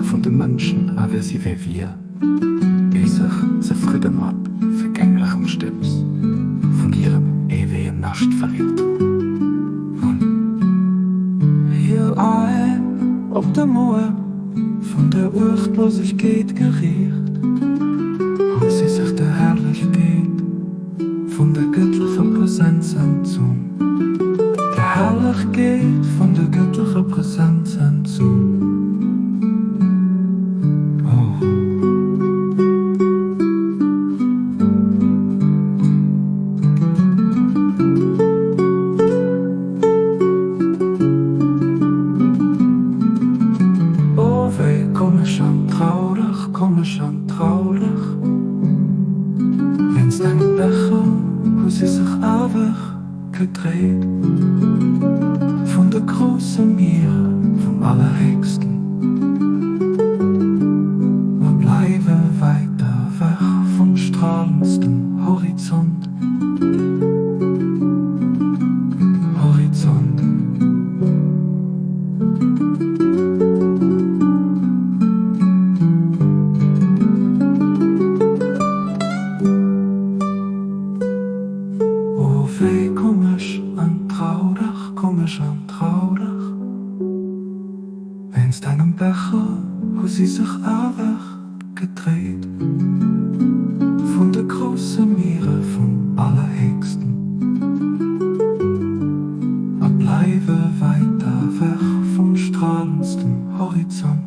vun de Mënschen awer si wéi wir, déi sech zefridde mat vergänglechem Stëbs vun hirem éiwegen Nascht verriet hunn. Hir Aen op de Moer vun der Uechtlosegkeet geriicht, hu si sech der Herrlechkeet vun der gëttlecher Presenz entzunn, der Herrlechkeet vun der gëttlecher Presenz entzunn. Oh. Oh wéi komesch an traureg, komesch an traureg. Wéinst engem Becher hu si sech ewech gedréit vun der grousser Mier vum Allerhéchsten. Mer bleiwe wäit ewech vum stralendsten Horizont. Horizont. O wéi komesch an traureg, komesch an traureg, Wéinst engem Becher hu si sech ewech gedréit vun de grousse Miere vum Allerhéchsten a bleiwe wäit ewech vum stralendsten Horizont.